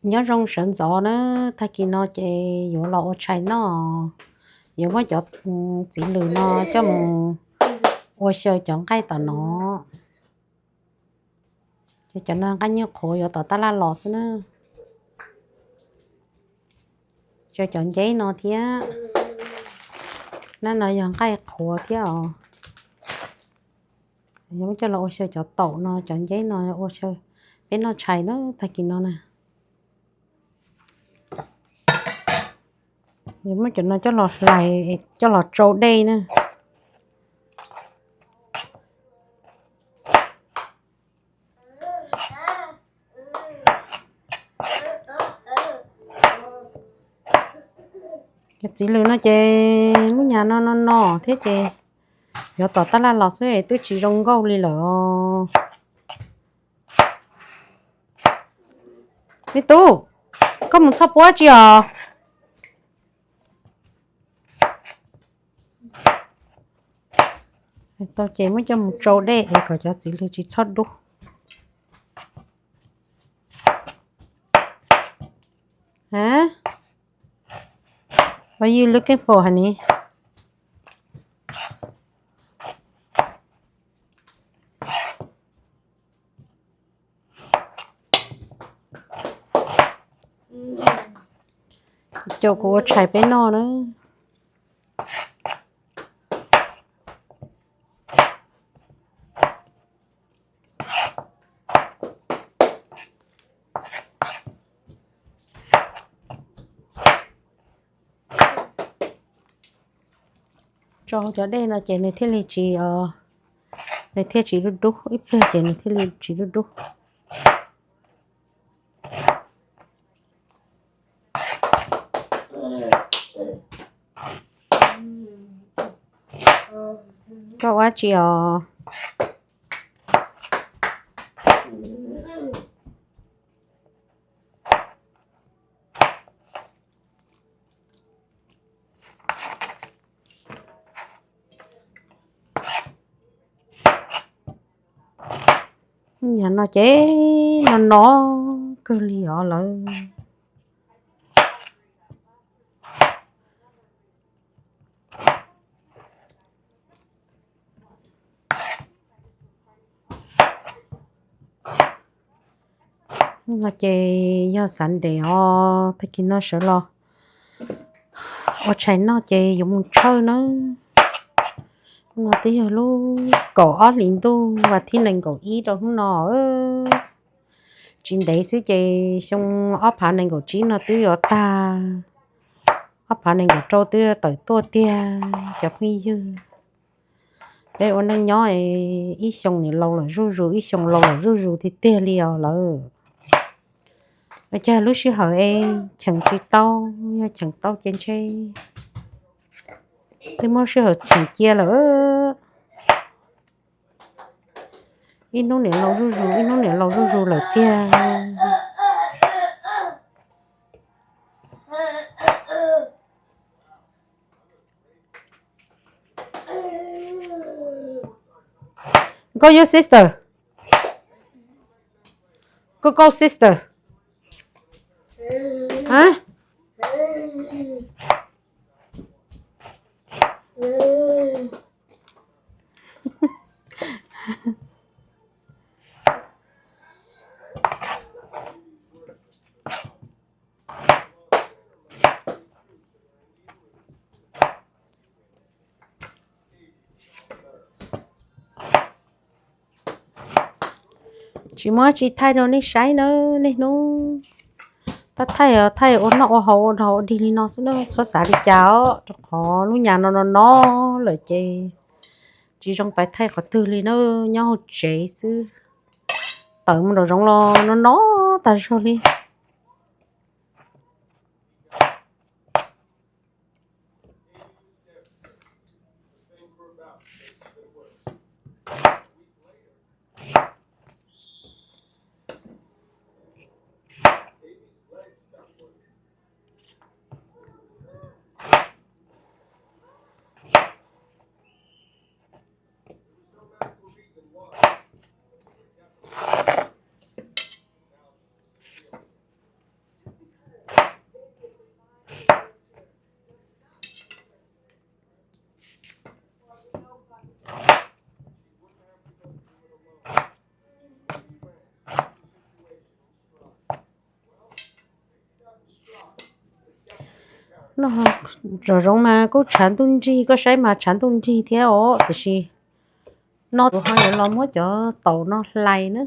Nyob zoo sawv ntxov na, tag kis no ces yuav los ua tshais noj, yuav muab cov txiv lws no coj mus ua xyaw cov nqaij tom no. Ces cov no nqaij nyuj qhuav yuav tom tab laj los xwb na. Xyaw cov nceb no thiab. Nab no yog nqaij qhuav thiab os. Yuav muab coj los ua xyaw cov taum no, cov nceb no ua xyaw peb noj tshais na tag kis no na. Yuav muab cov no coj los hlais, coj los tsau dej na. Cov txiv lws no ces lub nyam no no no thiab ces yuav tom tab laj los xwb twb tsis zoo nkauj li lawm. Me tub, koj mus txhoj puab tsi os? Tau ces muab coj mus tsau dej es kom cov txiv lws tsis txhob dub. What are you looking for, honey? Caum kuv ua tshais peb noj na. Tsau cov dej no ces nws thiaj li tsis, nws thiaj tsis dub dub, ib pliag ces nws thiaj li tsis dub dub. Koj ua tsi os? Nyam no ces no no kawg li os lawm. No ces yog Sunday os, tag kis no sawv los ua tshais noj ces yuav mus tshawj na. Hnub no twb yog lub kaum ob hlis ntuj vas thib nees nkaum ib rau hnub no. Tsis ntev xwb ces xyoo ob phav nees nkaum tsib no twb yuav tag, ob phav nees nkaum rau twb tawm tuaj tiag cov phooj ywg. Peb ua neej nyob ib xyoo niam laus lawm zuj zus, ib xyoo laus lawm zuj zus tiag tiag li os lawm. Ua cas lub sij hawm es cheem tsis tau, yog cheem tau ces ntshe twb muaj sij hawm cheem cia lawm. Ib hnub niam laus zuj zus, ib hnub niam laus zuj zus lawm tiag. Go your sister. Go go sister. Hả? Tsis muaj tsis thaij rau nej saib na, niaj hnub tab thaij thaij ua noj ua haus ua dog ua dig li no xwb na, txhob xav li cas os, rau qhov lub nyam no no no lawm ces tsis zoo pais thaij qhov twg li na, nyob hauv tsev xwb. Tawm mus nraum zoov los no no tag zog li. Noj zoo zoo mas kuj tshav ntuj nrig, koj saib mas tshav ntuj nrig thiab os, tiam sis no kuv ho yuav los muab cov taum no hlais na.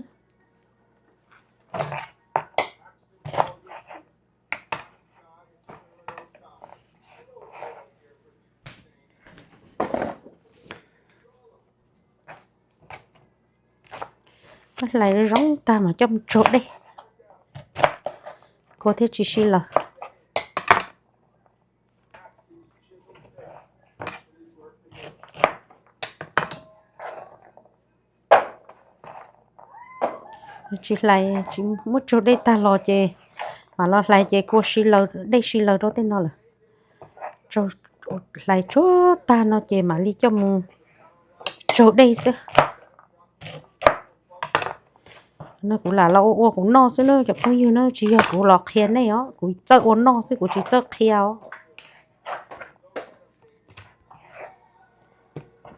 Hlais zoo tag mas coj mus tsaug dej, kua thiaj tsis sib laws. Tsis hlais, tsis muab tsaug dej tag los ces mam los hlais ces kua sib laws, dej sib laws rau tej no lawm. Hlais tsuag tag no ces mam li coj mus tsaug dej xwb. No kuv lam los ua ua kuv noj xwb na cov phooj ywg na, tsis yog kuv los qhia nej os, kuv txawj ua noj xwb, kuv tsis txawj qhia os.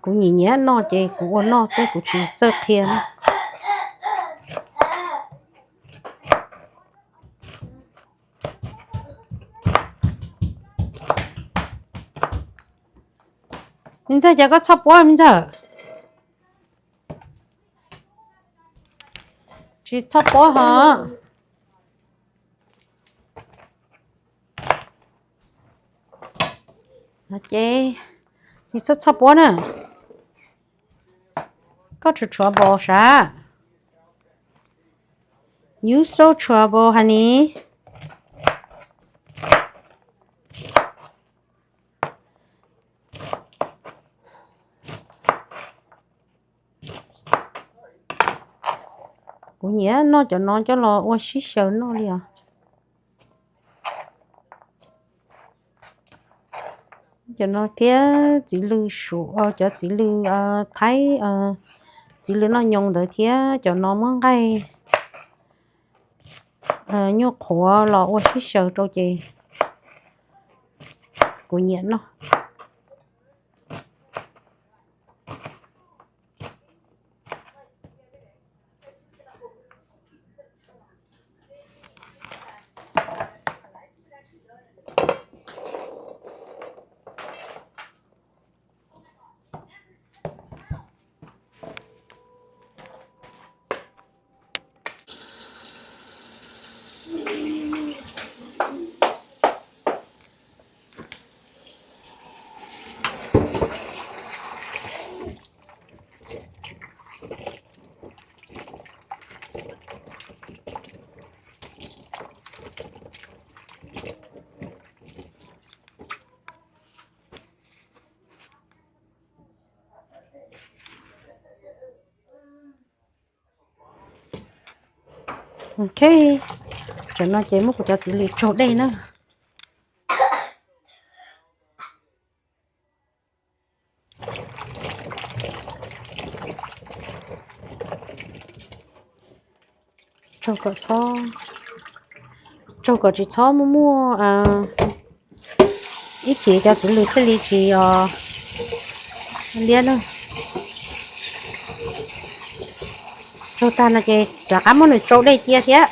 Kuv nyiam nyiam noj ces kuv ua noj xwb, kuv tsis txawj qhia na. Me ntxawg, cas koj txhob puab me ntxawg? Tsis txhob puab hos. Ces tsis txhob txhob puab na. Koj tshuav tshuav npaum sav. You so trouble, honey. Kuv nyiam noj cov no coj los ua sib xyaw noj li os. Cov no thiab txiv lws Suav, cov txiv lws Thaib, txiv lws noj nyoos ntawd thiab cov no muab nqaij nyuaj qhuav los ua sib xyaw rau ces kuv nyiam noj. Ok, cov no ces muab kuv cov txiv lws tsaug dej na. Tsaug kom tsis txhob muaj muaj ib chim cov txiv lws thiaj li tsis liab na. Tsaug tag no ces rov qab muab nws tsau dej cia thiab.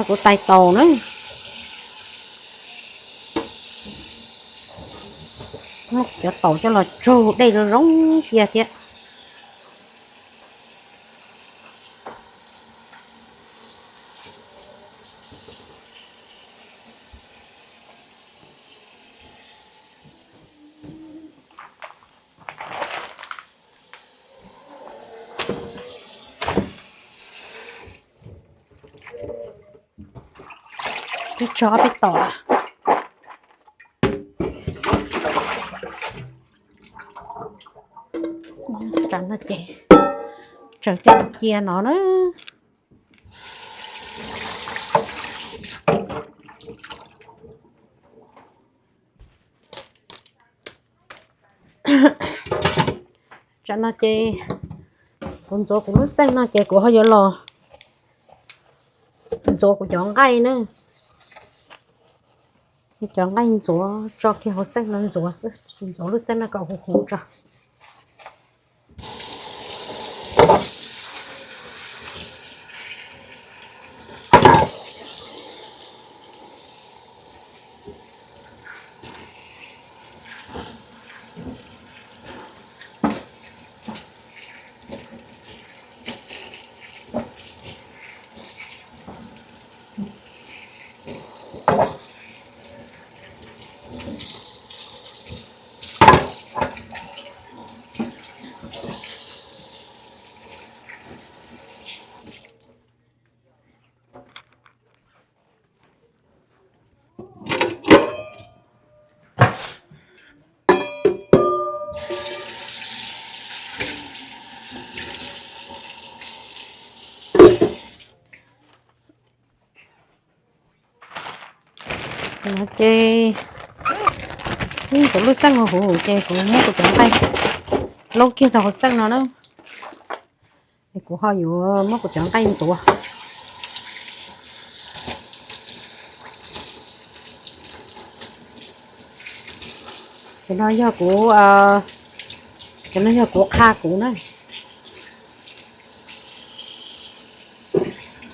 Kuv tais taus na. Cov taus coj los tsaug dej zoo zoo cia thiab. Twb tso ob peb tom lawm. Tsam no ces tsaws coj cia no na. Tsam no ces kuv ntxuav kuv lub xeej no ces kuv ho yuav los ntxuav kuv cov nqaij na. Cov nqaij ntxuav tso kiag hauv xeej no ntxuav xwb, ntxuav lub xeej no kom huv huv tso. Ces ntxuav lub xeej huv huv ces kuv muab kuv cov nqaij laub kiag rau hauv xeej no na. Kuv ho yuav muab kuv cov nqaij ntxuav. Cov no yog kuv, cov no yog kuv qha kuv na.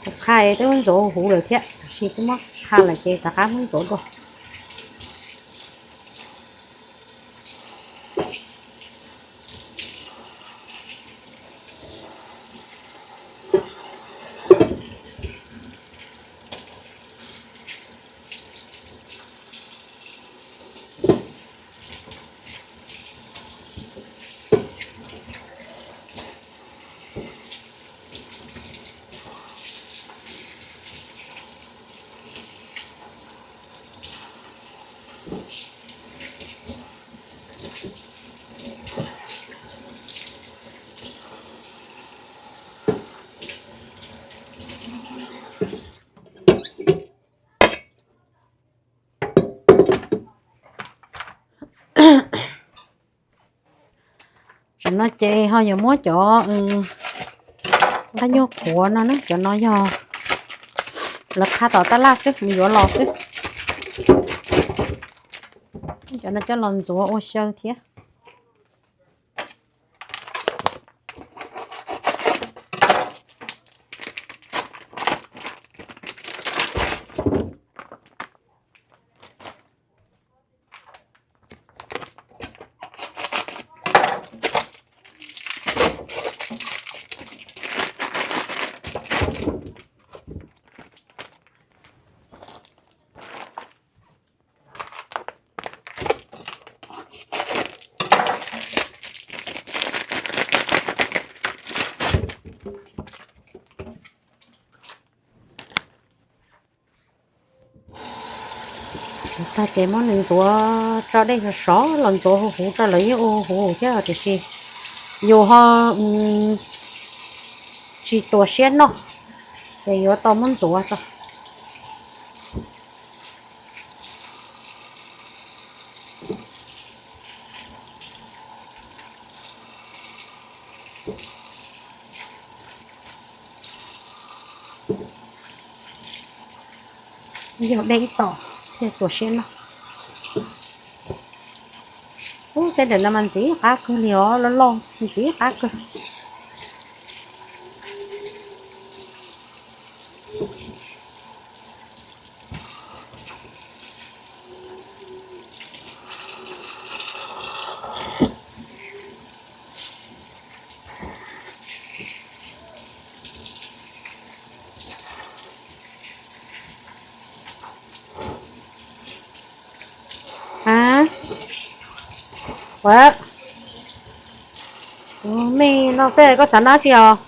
Kuv qha twb muab ntxuav huv lawm thiab, tab sis twb muab qha lawm ces rov qab muab ntxuav dua. Cov no ces ho yuav muab cov nqaij nyuj qhuav no na, cov no yog lawv qha tom tab laj xwb, nws yuav los xwb. Cov no coj los ntxuav ua xyaw thiab. Tag ces muab nws ntxuav tso, dej sov sov los ntxuav huv huv rau lawv yeej ua huv huv thiab, tiam sis yus ho tsis tuam siab noj, ces yuav tau muab ntxuav tso. Yog dej ib tom thiaj tuam siab noj. Ub, tej ntawm no mas ntxim qab kawg li os, loj loj ntxim qab kawg. A, ua, me no xwb koj xav noj tsi os?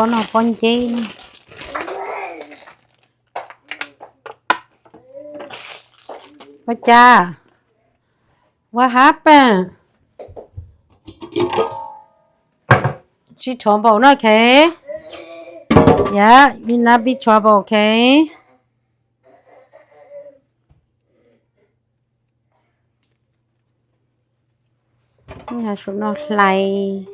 Pob no pob nceb. Ua cas? What happened? Tsis tshov npaum no, okay? Yeah, you not be trouble, okay? Sum no hlais.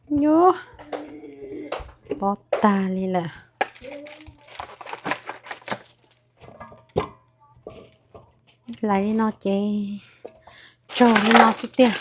Nyob pob tag li lawm. Hlais li no ces tsaug li no xwb tiag.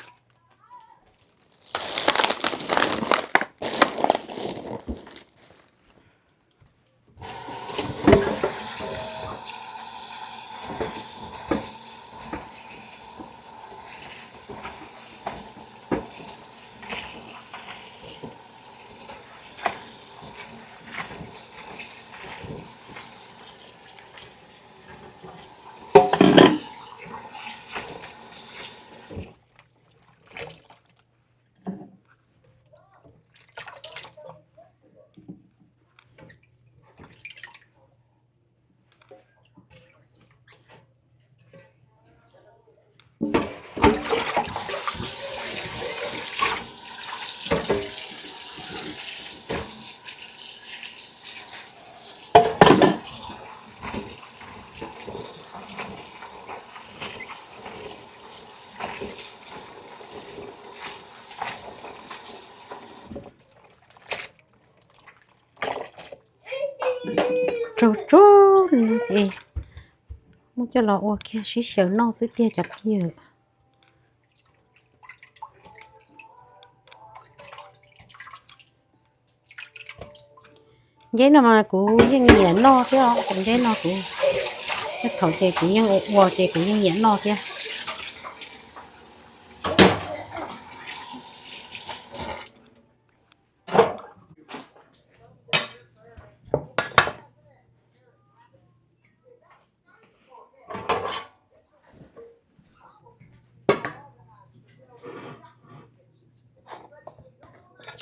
Tsaug tsuag li no ces muab coj los ua kiag sib xyaw noj xwb tiag cov phooj ywg. Nceb no mas kuv yeej nyiam noj thiab os, cov nceb no kuv, tej thaum ces kuv yeej ua ua ces kuv yeej nyiam noj thiab.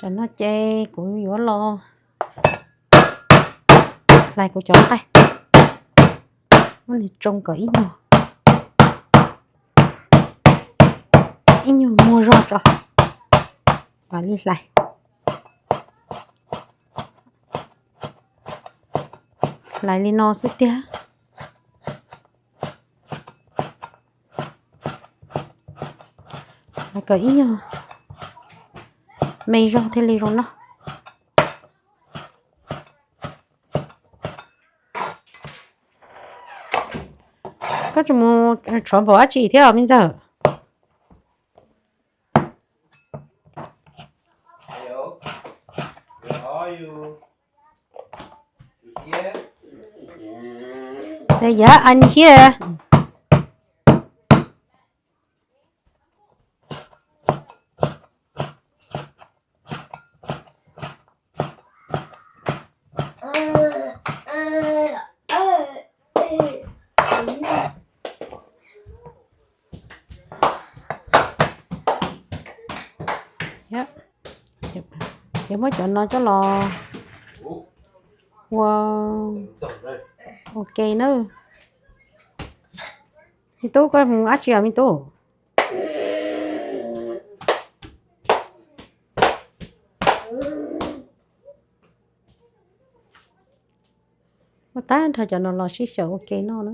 Tam no ces kuv yuav los hlais kuv cov nqaij, muab nws tsoo kom ib nyuag, ib nyuag muag zog tso, mam li hlais. Hlais li no xwb tiag. Hlais kom ib nyuag me zog thiaj li zoo noj. Koj tseem mus tshov npaum dab tsi thiab os me ntxawg? Say yeah, I'm here. Yuav muab cov no coj los ua ua ke na. Me tub, koj mus dab tsi os me tub? Muab tag nrho cov no los sib xyaw ua ke noj na.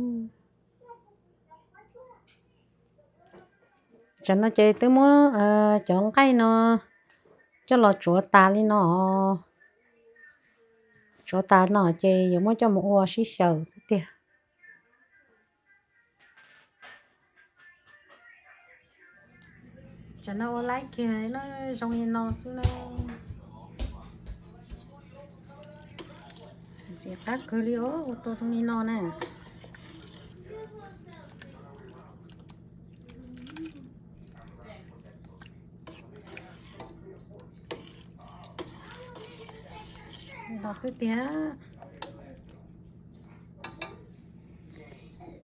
Tam no ces twb muab cov nqaij no coj los tsuav tas li no. Tsuav tas no ces yuav muab coj mus ua sib xyaw xwb tiag. Tam no ua laib kiag na, zoo li no xwb na. Ntxim qab kawg li os, ua tau zoo li no na. Li no xwb tiag.